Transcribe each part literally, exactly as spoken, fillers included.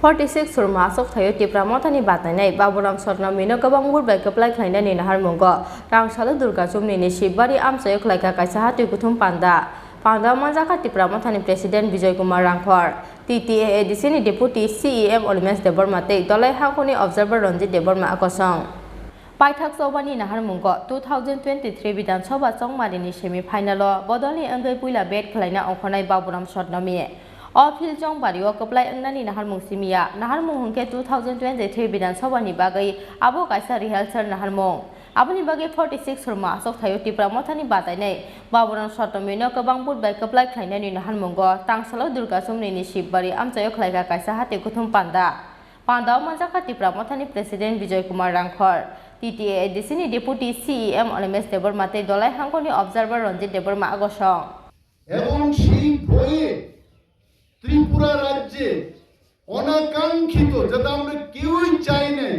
Forty six Surma aswk thaio Tipra Mothani batainai Baburam Sotnomino kwbang vote bai kwplai khlainani naharmungo Rangsalo Durga Chumnini Sibari amchaio khlaikha kaisa hatwi kuthum panda. Pandao manjakha Tipra Mothani President Bijoy Kumar Rangkhor, T T A A D C ni Deputy C E M Animesh Debbarma tei Dolai Hangkoni Observer Ranjit Debbarma akosong. Paithak chobani naharmungo two thousand twenty-three Bidhan Sabha chongmarini semi final o bodolni wngwi puila bat khlaina ongkhornai Baburam Sotnomi. O field chongbario kwplai wngnani naharmung simiya. Naharmung hwnkhe two thousand twenty-three Bidhan Sabha ni bagwi abo kaisa rehearsal naharmung. Aboni bagwi forty six Surma aswk thaio Tipra Mothani batainai Baburam Sotnomino kwbang vote bai kwplai khlainani naharmungo Rangsalo Durga Chumnini Sibari amchaio khlaikha kaisa hatwi kuthum panda. Pandao manjakha Tipra Mothani President Bijoy Kumar Rangkhor, T T A A D C ni Deputy C E M Animesh Debbarma tei Dolai Hangkoni Observer Ranjit Debbarma agosong. এবং সেই ভয়ে ত্রিপুরা রাজ্যে অনাকাঙ্ক্ষিত, যেটা আমরা কেউই চাই নাই,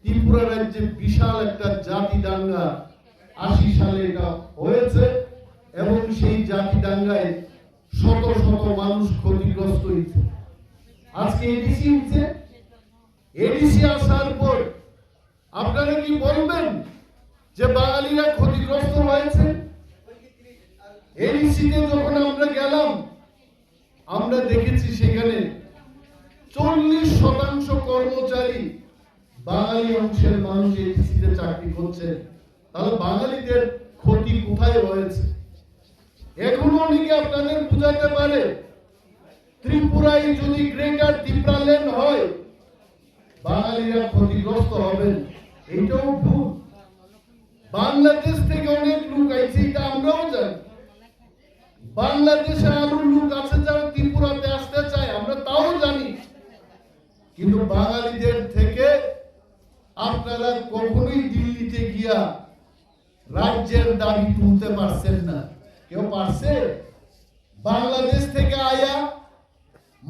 ত্রিপুরা রাজ্যে বিশাল একটা জাতি দাঙ্গা আশি সালে এটা হয়েছে এবং সেই জাতি দাঙ্গায় শত শত মানুষ ক্ষতিগ্রস্ত হয়েছে। আজকে এডিসি হচ্ছে, এডিসি আসার পর আপনারা কি বলবেন যে বাঙালিরা ক্ষতিগ্রস্ত হয়েছে? এডিসিতে যখন আমরা গেলাম, আমরা দেখেছি সেখানে চল্লিশ শতাংশ কর্মচারী বাঙালি অংশের মানুষ এডিসিতে চাকরি করছেন। তাহলে বাঙালিদের ক্ষতি কোথায় হয়েছে? এখনো অনেকে আপনাদের বুঝাতে পারে, ত্রিপুরায় যদি গ্রেটার তিপ্রাল্যান্ড হয়, বাঙালিরা ক্ষতিগ্রস্ত হবেন, এইটাও ভুল। বাংলাদেশ থেকে অনেক লোক আইছে, এটা আমরাও জানি। বাংলাদেশে আরো লোক আছে যারা ত্রিপুরাতে আসতে চায়, আমরা তাও জানি। কিন্তু বাঙালিদের থেকে আপনারা কখনোই দিল্লিতে গিয়া রাজ্যের দাবি তুলতে পারছেন না। কেউ পারছে? বাংলাদেশ থেকে আয়া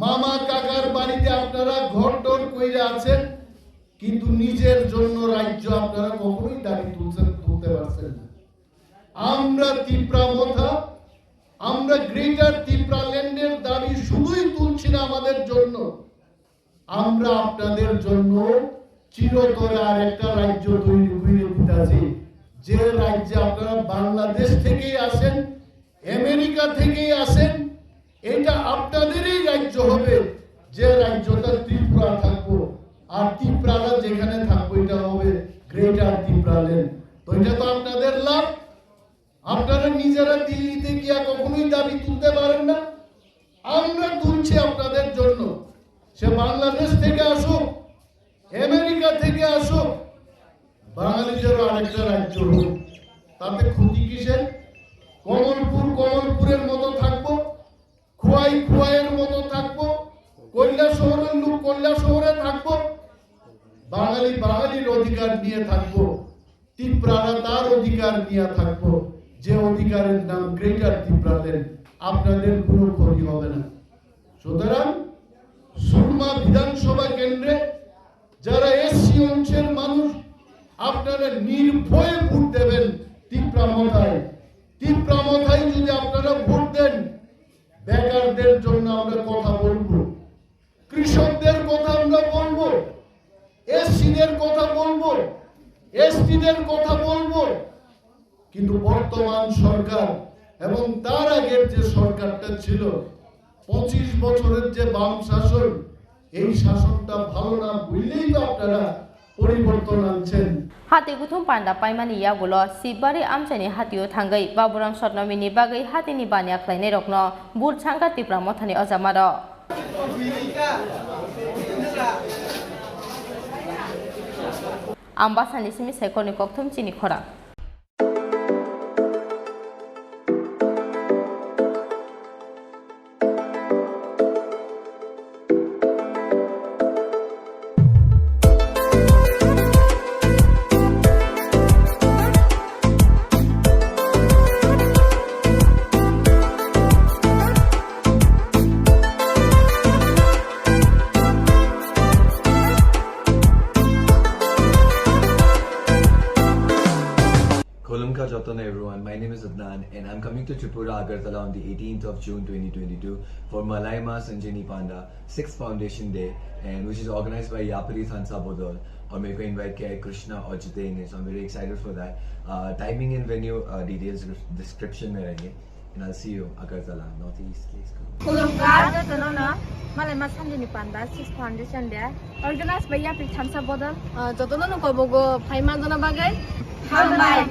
মামা কাকার বাড়িতে আপনারা ঘর টর কইরা আছেন, কিন্তু নিজের জন্য রাজ্য আপনারা কখনোই দাবি তুলছেন, তুলতে পারছেন না। আমরা তিপ্রা মথা, আমরা গ্রেটার তিপ্রাল্যান্ডের দাবি শুধুই তুলছি না আমাদের জন্য, আমরা আপনাদের জন্য চিরতরে আর একটা রাজ্য তৈরি করে দিতেছি, যে রাজ্যে আপনারা বাংলাদেশ থেকেই আসেন, আমেরিকা থেকেই আসেন, এটা আপনাদেরই রাজ্য হবে, যে রাজ্যটা ত্রিপুরা থাকবো, আর ত্রিপুরারা যেখানে থাকবো, এটা হবে গ্রেটার তিপ্রাল্যান্ড। তো এটা তো আপনাদের লাভ। আপনারা নিজেরা দিল্লিতে গিয়া কখনোই দাবি তুলতে পারেন না, আমরা তুলছি আপনাদের জন্য। সে বাংলাদেশ থেকে আসুক, আমেরিকা থেকে আসুক, বাঙালিদেরও আরেকটা রাজ্য হোক, তাতে ক্ষতি কিসের? কমলপুর কমলপুরের মতো থাকবো, খোয়াই খোয়াইয়ের মতো থাকবো, কৈলাসহরের লোক কৈলাসহরে থাকবো, বাঙালি বাঙালির অধিকার নিয়ে থাকবো, তিপ্রারা তার অধিকার নিয়ে থাকবো, যে অধিকারের নাম গ্রেটার তিপ্রাল্যান্ড। আপনাদের কোনো ক্ষতি হবে না। সুতরাং সুরমা বিধানসভা কেন্দ্রে যারা এসসি অংশের মানুষ, আপনারা নির্ভয়ে ভোট দেবেন তিপ্রা মথায়। তিপ্রা মথায় যদি আপনারা ভোট দেন, বেকারদের জন্য আমরা কথা বলবো, কৃষকদের কথা আমরা বলবো, এসসিদের কথা বলবো, এসটিদের কথা বলবো। কিন্তু বর্তমান সরকার এবং তার আগের যে সরকারটা ছিল, পঁচিশ বছরের যে বাম শাসন, এই শাসনটা ভালো না বুঝলেই তো আপনারা পরিবর্তন আনছেন। Hati kuthum panda paimani yagulo Sibari amchaini hatio thangwi Baburam Sotnomini bagwi hatini baniya khlainairokno bur sangkha Tipra Mothani ojamarok. Ambasani simi saikorni kokthum chini khorang. Hello everyone, my name is Adnan and I'm coming to Tripura, Agartala on the eighteenth of June twenty twenty-two for Malaima Sanjini Panda sixth Foundation Day, and which is organized by Yapari Thansa Bodol, और मेरे को invite किया है कृष्णा और जितेन ने, so I'm very excited for that. Uh, timing and venue uh, details description में रहेंगे, and I'll see you Agartala, Northeast. Let's go. Khulumkha jotono no Malaima Sanjini Panda sixth Foundation Day, organized by Yapari Thansa Bodol. Ah, jotono no kobogo phai manjana bagwi. Hambai.